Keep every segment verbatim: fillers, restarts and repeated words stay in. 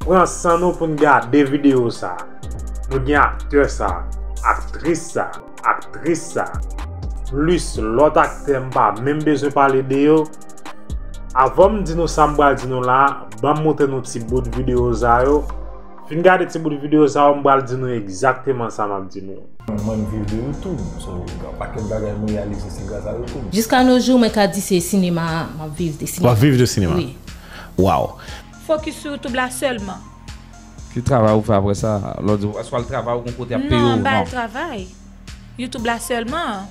Pran san nou pou n gade videyo sa. Nou gen aktè sa, aktris sa, aktris sa, plis lòt aktè m pa menm bezwen pale de yo. Avan m di nou sa m pral di nou la, ban m montre nou ti bout videyo sa yo. Fin gade ti bout videyo sa yo, m pral di nou egzakteman sa m ap di nou. Mwen, mwen viv de YouTube, so, gen yon pakèt bagay mwen reyalize se gras a YouTube. Jiska nos jours, mwen ka di se sinema a, m ap viv de W sinema. ap viv de sinema. Wi. Wow. Fokis sou YouTube la sèlman. Ki travay ou fè apre sa? Lè w di w al travay ou gon kote ap peye w? Non, m pa al Non. Travay. YouTube la sèlman.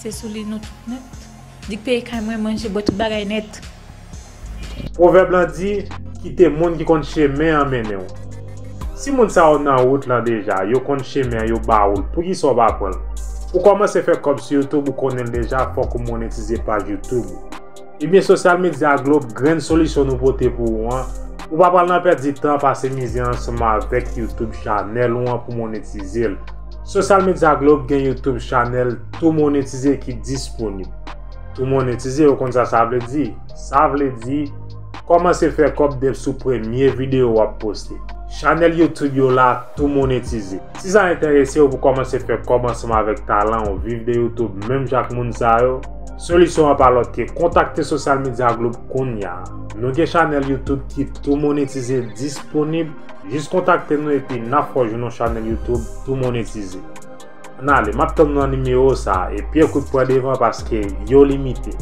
Se sou li nou tout nèt. Di k peye kay mwen, manje, bwè, tout bagay nèt. Pwovèb lan di, kite moun ki konn chemen an mennen w. Si moun sa yo nan wout lan deja, yo konn chemen an, yo ba ou l, poukisa w pa pran l? Ou kòmanse fè kòb sou YouTube, ou konnen l deja, fòk ou monetize paj YouTube ou. Ebyen, Social Media Globe, grenn solisyon nou pote pou ou an, ou pa pral nan pèdi tan pase mizè ansanm avèk YouTube chanèl ou an pou monetize l. Social Media Globe gen YouTube chanèl tou monetize ki disponib. Tou monetize, ou konn sa sa vle di? Sa vle di, kòmanse fè kòb depi sou premye videyo w ap poste. Chanèl YouTube yo la tou monetize. Si sa enterese w pou kòmanse fè kòb ansanm avèk talan w, viv de YouTube menm jan ak moun sa yo, solisyon an pa lòt ke kontakte Social Media Globe kounye a. Nou gen chanèl YouTube ki tou monetize disponib. Jis kontakte nou epi n ap fè w jwenn yon chanèl YouTube tou monetize. Ann ale, m ap tann nan nimewo sa, e pye kout pran devan paske yo limite.